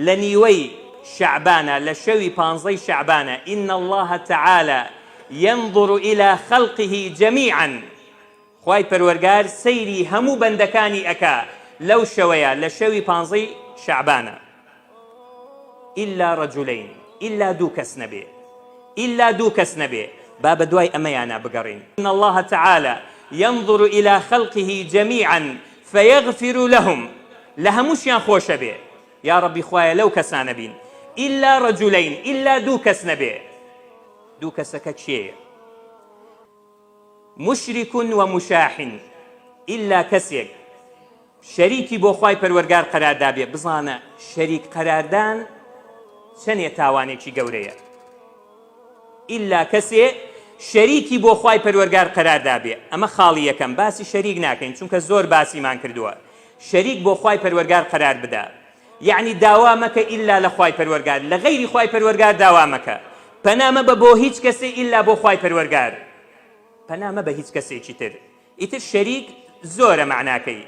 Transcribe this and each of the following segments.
لە نیوەی شەعبانا لە شەوی پانزەی شەعبانا ان اللە تعالی ینظر الی خلقه جمیعا خوای پەروەرگار سەیری هەموو بەندەکانی ئەکا لەو شەوەیا لە شەوی پانزەی شەعبانا الا رجلین ئیلا دوو کەس نەبێ ئیلا دوو کەس نەبێ با بەدوای ئەمەیانا بگەڕێین ان اللە تعالی ینظر الی خلقه جمیعا فیغفر لهم لە هەمووشیان خۆشەبێ یاڕەبی خوایە لەو کەسانە بین الا رجلین ئیلا دوو کەس نەبێ دوو کەسەکە کێیە مشرک و مشاحن ئیلا کەسێک شەریکی بۆ خوای پەروەرگار قەرار دابێ بزانە شەریک قەراردان چەنێ تاوانێکی گەورەیە ئیلا کەسێ شەریکی بۆ خوای پەروەرگار قەرار دابێ ئەمە خاڵی یەکەم باسی شەریک ناکەین چونکە زۆر باسیمان کردووە شەریک بۆ خوای پەروەرگار قەرار بدە یەعنی داوا مەکە ئیلا لە خوای پەروەرگار لە غەیری خوای پەروەرگار داوا مەکە پەنا مەبە بۆ هیچ کەسێ ئیلا بۆ خوای پەروەرگار پەنا مەبە هیچ کەسێکی تر ئیتر شەریک زۆرە مەعناکەی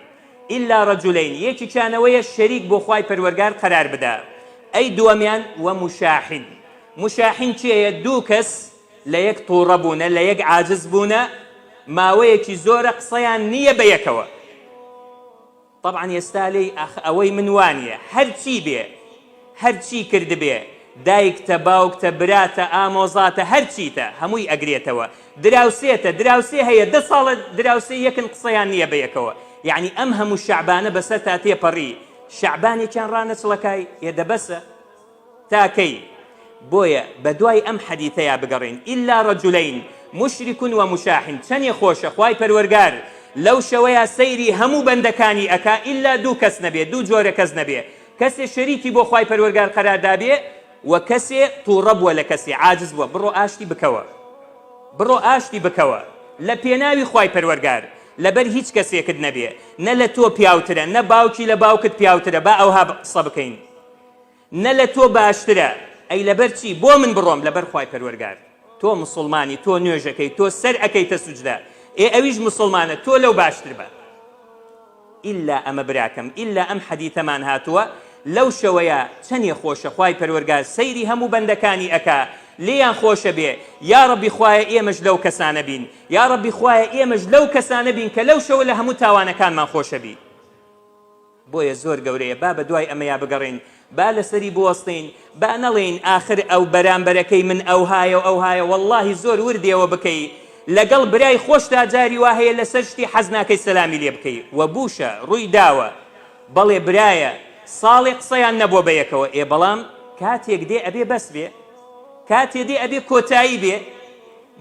الا رجلین یەکیکیان ئەوەیە شەریک بۆ خوای پەروەرگار قەرار بدا ئەی دووەمیان ومشاحن مشاحن کێیە دوو کەس لە یەک توڕە بوونە لە یەک عاجز بوونە ماوەیەکی زۆرە قسەیان نییە بە یەکەوە تەبعەن ئێستا لێی ئاخ ئەوەی من وانیە هەرچی بێ هەرچی کردبێ دایکتە باوکتە براتە ئامۆزاتە هەرچیتە هەمووی ئەگرێتەوە دراوسێتە دراوسێ هەیە دە ساڵە دراوسێ یەکن قسەیان نیە بەیەکەوە یەعنی ئەم هەموو شەعبانە بەسەرتا تێپەڕی شەعبانێکیان ڕانەچڵەکای ئێ دە بەسە تا کەی؟ بۆیە بەدوای ئەم حەدیثەیا بگەڕێین، الا رجلین مشرک و مشاحن، چەنێ خۆشە خوای پەروەرگار لەو شەوەیا سەیری هەموو بەندەکانی ئەکا ئیلا دوو کەس نەبێ، دوو جۆرە کەس نەبێ، کەسێ شەریکی بۆ خوای پەروەرگار قەرار دابێ و کەسێ توڕە بووە لە کەسێ عاجز بووە، بڕۆ ئاشتی بکەوە، بڕۆ ئاشتی بکەوە لە پێناوی خوای پەروەرگار، لەبەر هیچ کەسێکت نەبێ، نە لە تۆ پیاوترە، نە باوکی لە باوکت پیاوترە، با ئەوها قسە بکەین. نە لە تۆ باشترە ئەی لەبەر چی بۆ من بڕۆم لەبەر خوای پەروەرگار تۆ مسوڵمانی تۆ نوێژەکەی تۆ سەر ئەکەیتە سوجدە ئێ ئەویش مسوڵمانە تۆ لەو باشتر بە ئیلا ئەمە براکەم ئیلا ئەم حەدیثەمان هاتووە لەو شەوەیە چەنێ خۆشە خوای پەروەرگار سەیری هەموو بەندەکانی ئەکا لێیان خۆشە بێ یاڕەبی خوایە ئێمەش لەو کەسانە بین یاڕەبی خوایە ئێمەش لەو کەسانە بین کە لەو شەوە لە هەموو تاوانەکانمان خۆشە بی. بۆیە زۆر گەورەیە با بەدوای ئەمەیا بگەڕێین، با لەسەری بوەستین، با نەڵێین ئاخر ئەو بەرامبەرەکەی من ئەوهایە و ئەوهایە، وەڵڵاهی زۆر وردێوە بکەی لەگەڵ برای خۆشتا جاری وا هەیە لەسەر شتی حەز ناکەی سەلامی لێ بکەی و بووشە ڕووی داوە بەڵێ برایە ساڵێ قسەیان نەبووە بەیەکەوە ئێ بەڵام کاتێک دێ ئەبێ بەس بێ کاتێ دێ ئەبێ کۆتایی بێ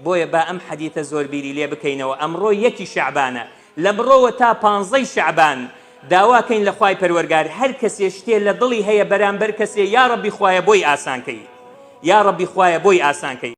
بۆیە با ئەم حەدیثە زۆر بیری لێ بکەینەوە ئەمڕۆ یەکی شەعبانە لەمڕۆوە تا پانزەی شەعبان داوا کەین لە خوای پەروەرگار هەر کەسێ شتێ لە دڵی هەیە بەرامبەر کەسێ یاڕەبی خوایە بۆی ئاسان کەی یاڕەبی خوایە بۆی ئاسان کەی.